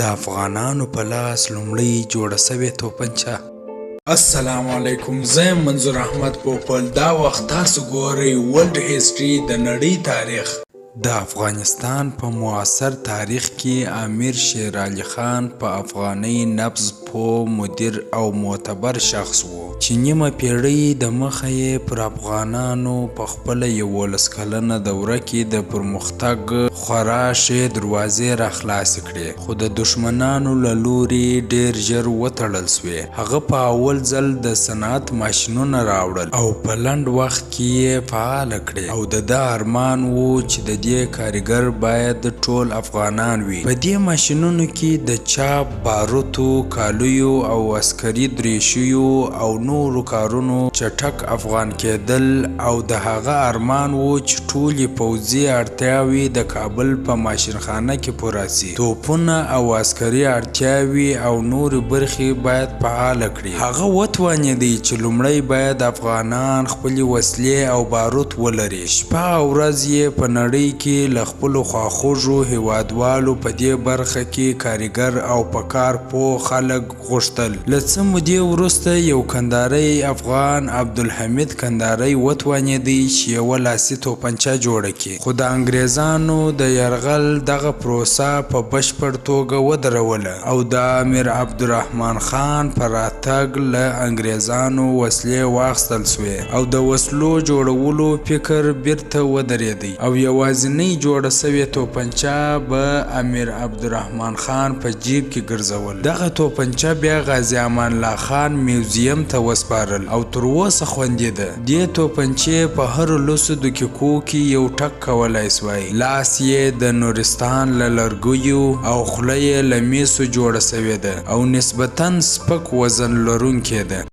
د افغانانو په لاس لومړۍ جوړه شوې توپنچه. السلام علیکم، زه یم منظور احمد پوپل. دا وخت تاسو ګورئ ورلډ هیسټري، د نړۍ تاریخ. د افغانستان په معاصر تاریخ کې امیر شیر علي خان په افغاني نبض پوه، مدیر او معتبر شخص و، چې نیمه پیړۍ د مخه یې پر افغانانو په خپله 11 کلنه دوره کې د پرمختګ خورا ښې دروازې را خلاصې کړې، خو د دښمنانو له لوري ډېر ژر وتړل شوې. هغه په اول ځل د صنعت ماشینونه راوړل او په لنډ وخت کې یې فعاله کړې، او د ده ارمان و چې د دې کاریګر باید ټول افغانان وي. په دې ماشینونو کې د چاپ، باروتو، کالیو او عسکري دریشیو او نورو کارونو چټک افغان کېدل، او د هغه ارمان و چې ټولې پوځي اړتیاوې د کابل په ماشینخانه کې پوره شي. توپونه او عسکري اړتیاوې او نورې برخې باید فعاله کړي. هغه وتوانېدی چې لومړی باید افغانان خپلې وسلې او باروت ولري. شپه او ورځ یې په نړۍ کې له خپلو خواخوږو هېوادوالو په دې برخه کې کاریګر او په کار پوه خلک غوښتل. له څه مودې وروسته یو کندهاری افغان عبدالحمید کندهاری وتوانېدی چې یوه لاسي توپنچه جوړه کړي، خو د انګرېزانو د یرغل دغه پروسه په بشپړ توګه ودروله او د امیر عبدالرحمن خان په راتګ له انګرېزانو وسلې واخیستل شوې او د وسلو جوړولو فکر بیرته ودرېدی، او یوازینۍ جوړه شوې توپنچه به امیر عبدالرحمن خان په جیب کې ګرځول. دغه توپنچه بیا غازي امان الله خان میوزیم ته وسپارل او تر اوسه خوندي ده. دې توپنچې په هرو 10 دقیقو کې یو ټک کولای شوای. لاس یې د نورستان له لرګیو او خوله یې له میسو جوړه شوې ده او نسبتاً سپک وزن لرونکې ده.